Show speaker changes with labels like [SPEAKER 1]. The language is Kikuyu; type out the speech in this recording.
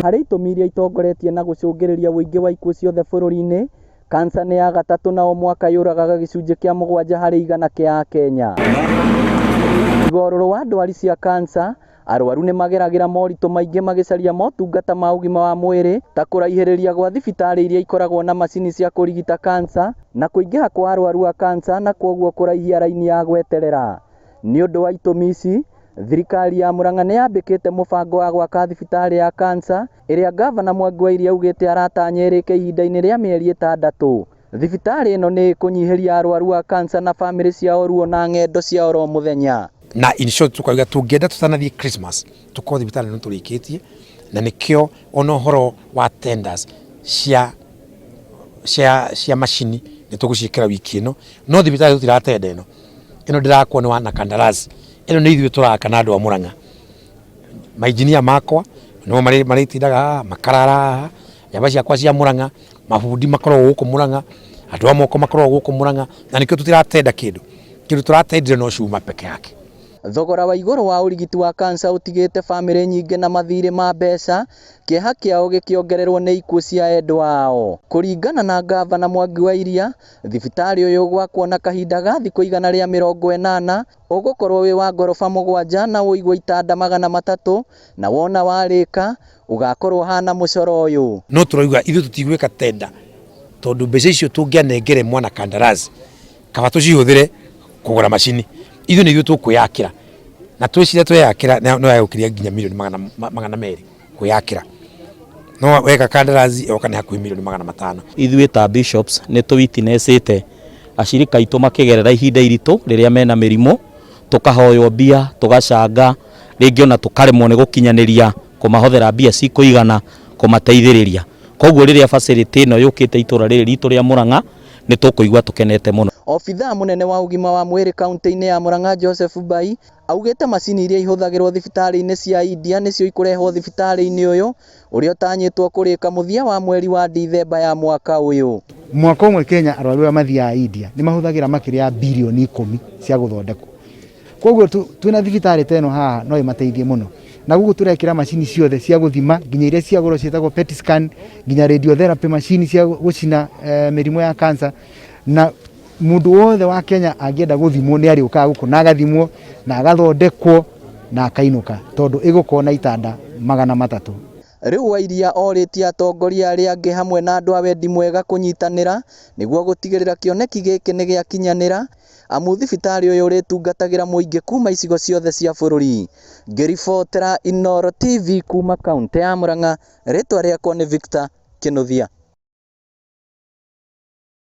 [SPEAKER 1] Harĩ itũmi iria itongoretie na gũcũngĩrĩria ũingĩ wa ikuũ ciothe bũrũri-inĩ, kansa nĩ ya gatatũ na o mwaka yũragaga gĩcunjĩ kĩa 7% kĩa Akenya. Tiga ũrũrũ wa ndwari cia kansa, arwaru nĩ mageragĩra moritũ maingĩ magĩcaria motungata ma ũgima wa mwĩrĩ ta kũraihĩrĩria gwa thibitarĩ iria ikoragwo na macini cia kũrigita kansa na kũingĩha kwa arwaru a kansa na kwoguo kũraihia raini ya gweterera. Nĩ ũndũ wa itũmi ici, thirikari ya Murang'a nĩ yambĩkĩte mũbango wa gwaka thibitarĩ ya kansa ĩrĩa ngavana Mwangi wa Iria augĩte aratanya ĩrĩke ihinda-inĩ rĩa mĩeri 6. Thibitarĩ ĩno nĩ ĩkũnyihĩria arwaru a kansa na bamĩrĩ ciao ruo na ng'endo cia oro mũthenya.
[SPEAKER 2] Na in short tukauga tũngĩenda tũtanathiĩ Christmas tũkorwo thibitarĩ ĩno tũrĩkĩtie, na nĩkĩo ona ũhoro wa tenders cia macini nĩ tũgũciĩkĩra wiki ĩno, no thibitarĩ tũtiratenda ĩno ĩno ndĩrakwo nĩ wa na kandarasi ĩno nĩ ithuĩ tũraka na andũ a Murang'a. Mainjinia makwa nĩmo marĩtindaga haha makarara haha, njamba ciakwa cia Murang'a, mabundi makoragwo gũkũ Murang'a, andũ a moko makoragwo gũkũ Murang'a, na nĩkĩo tũtiratenda kĩndũ kĩndũ tũratendire no cuma peke yake.
[SPEAKER 1] Thogora wa igũrũ wa ũrigiti wa kansa ũtigĩte bamĩrĩ nyingĩ na mathirĩ ma mbeca, kĩeha kĩao gĩkĩongererwo nĩ ikuũ cia endwa ao. Kũringana na ngavana Mwangi wa Iria, thibitarĩ ũyũ ũgwakwo na kahinda ga thikũ 180 ũgũkorwo wĩ wa ngoroba 7 na ũigwo itanda 300 na wona warĩka ũgakorwo ũhana mũcoro ũyũ.
[SPEAKER 2] No tũrauga ithuĩ tũtigwĩka tenda tondũ mbeca icio tũngĩanengere mwana kandarasi kaba tũcihũthĩre kũgũra macini, ithuĩ nĩ ithuĩ tũkwĩyakĩra na twĩciria tweyakĩra no yagũkĩria nginya mirioni 200 kwĩyakĩra, no weka kandarasi yoka nĩ hakuhĩ mirioni 500.
[SPEAKER 3] Ithuĩ ta bishops nĩ tũwitnessĩte acirika aitũ makĩgerera ihinda iritũ rĩrĩa mena mĩrimũ, tũkahoywo mbia, tũgacanga, rĩngĩ ona tũkaremwo nĩ gũkinyanĩria kũmahothera mbia cikũigana kũmateithĩrĩria. Koguo rĩrĩa facility ĩno yũkĩte itũra rĩrĩ ritũ rĩa Murang'a nĩ tũkũigua tũkenete mũno.
[SPEAKER 1] Obithaa mũnene wa ũgima wa mwĩrĩ kaunti-inĩ ya Murang'a Joseph Mbai augĩte macini iria ihũthagĩrwo thibitarĩ-inĩ cia India nĩcio ikũrehwo thibitarĩ-inĩ ũyũ ũrĩa ũtanyĩtwo kũrĩka mũthia wa mweri wa Dithemba ya mwaka ũyũ.
[SPEAKER 4] Mwaka ũmwe Kenya arwaru arĩa mathiaga India nĩ mahũthagĩra makĩria ya birioni 10 cia gũthondekwo. Koguo twĩna thibitarĩ ta ĩno haha no ĩmateithie mũno. Na gũkũ tũrekĩra macini ciothe cia gũthima nginya iria cia goro ciĩtagwo PET scan, nginya radiotherapy machine cia gũcina mĩrimũ ya cancer. Na mũndũ wothe wa Kenya angĩenda gũthimwo nĩ arĩũkaga gũkũ na agathimwo na agathondekwo na akainũka tondũ ĩgũkorwo na itanda 300.
[SPEAKER 1] Rĩu Wairia orĩtie atongoria arĩa angĩ hamwe na andũ a wendi mwega kũnyitanĩra nĩguo gũtigĩrĩra kĩoneki gĩkĩ nĩ gĩakinyanĩra, amu thibitarĩ ũyũ ũrĩtungatagĩra mũingĩ kuma icigo ciothe cia bũrũri. Ngĩribotera Inooro TV kuma kaunti ya Murang'a, rĩtwa rĩakwa nĩ Victor Kinuthia.